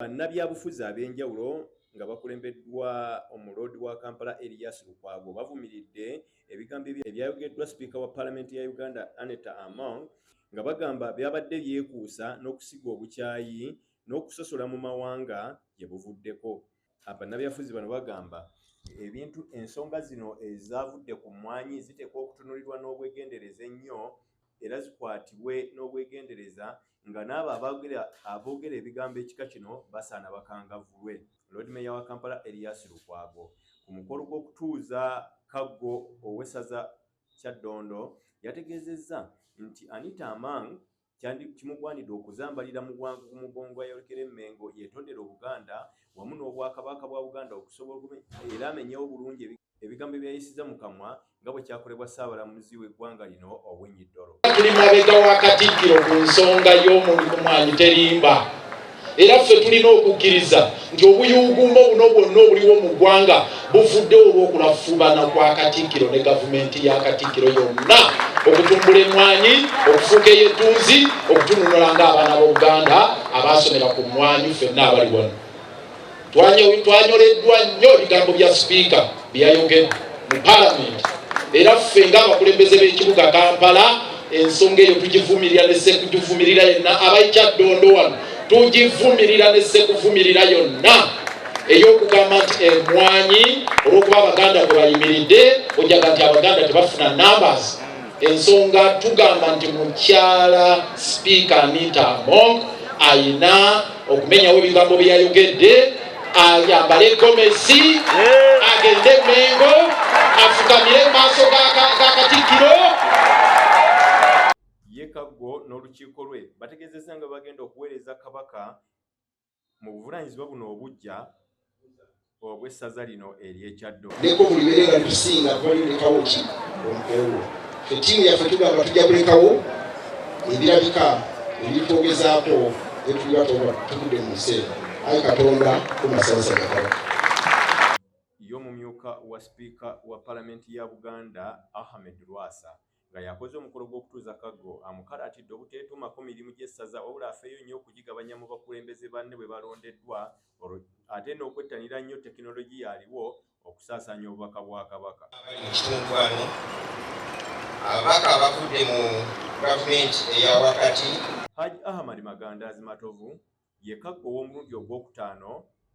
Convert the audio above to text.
Bannabyabufuzi ab'enjawulo nga bakulembeddwa omuloodi wa Kampala Erias Lukwago bavumiridde ebigambo ebyayogeddwa sipiika wa Palamenti ya Uganda Anita Among nga bagamba byabadde byekuusa n'okusiga obukyayi n'okusosola mu mawanga gye buvuddeko. Bannabyabufuzi bano bagamba ebintu ensonga zino ezaavudde ku mmwanyi ziteekwa okutunuulirwa n'obwegendereza ennyo era zikwatibwe n'obwegendereza nga n'abo aboogera ebigambo ekika kino basaana bakangavvulwe. Lord Mayor wa Kampala Erias Lukwago ku mukolo gw'okutuuza Kaggo ow'essaza Kyaddondo yategeezezza nti Anita Among kimugwanidde okuzambalira mu bwangu ku mugongo ayolekere Mmengo yeetondere Obuganda wamu n'Obwakabaka bwa Buganda okusobola era amenyewo bulungi ebigambo ebyayisizza mu kamwa nga bwe kyakolebwa Ssaabalamuzi w'eggwanga lino Owiny Dollo. Tuli mabega wa Katikkiro ku nsonga y'omwanyi terimba, era ffe tulina okukkiriza nti obuyugumbo buno bwonna obuliwo mu ggwanga buvuddewo olw'okulafuubana kwa Katikkiro ne gavumenti ya Katikkiro yonna okutumbula emmwanyi, okufuuka ey'ettunzi, okutununula ng'abaana b'Obuganda abaasomera ku mmwanyi. Ffenna abali wano twanyoleddwa nnyo ebigambo bya sipiika bye yayogedde mu Paalamenti, era ffe ng'abakulembeze b'ekibuga Kampala ensonga eyo tugivumirira ne sekugivumirira yenna abayikyaddondo wano tugivumirira ne sekuvumirira yonna ey'okugamba nti emmwanyi olw'okuba Abaganda bwe bayimiridde ojaga nti Abaganda tebafuna numbers. Ensonga tugamba nti mukyala sipiika Anita Among ayina okumenyawo ebigambo bye yayogedde, ayambale gomesi, agende Mengo, afukamire mu maaso ga Katikkiro. Ye Kaggo n'olukiiko lwe bategeezezza nga bagenda okuweereza Kabaka mu buvunaanyizibwa buno obuggya obw'essaza lino ery'Ekyaddo. Leko buli beere nga litusinga kuba lirekawo ki omukowo. Ffe ttiimu yaffe tugamba tujja kulekawo ebirabika ebitwogezaako etuliba tuvudde mu nsi eno. Ayi Katonda, kuma Ssaabasajja Kabaka. Ye omumyuka wa sipiika wa Palamenti ya Buganda Ahmed Lwasa nga yakoze omukolo gw'okutuuza Kaggo amukalaatidde obuteetuumako mirimu gy'essaza wabula afeeyo nnyo okugigabanya mu bakulembeze banne bwe balondeddwa ate n'okwettanira nnyo tekinologiya aliwo okusaasaanya obubaka bwa Kabaka. Abali mu kitundu wano, ababaka abavudde mu gavumenti eya wakati. Haji Ahmad Magandaazi Matovu ye Kaggo ow'omulundi ogwokutaano.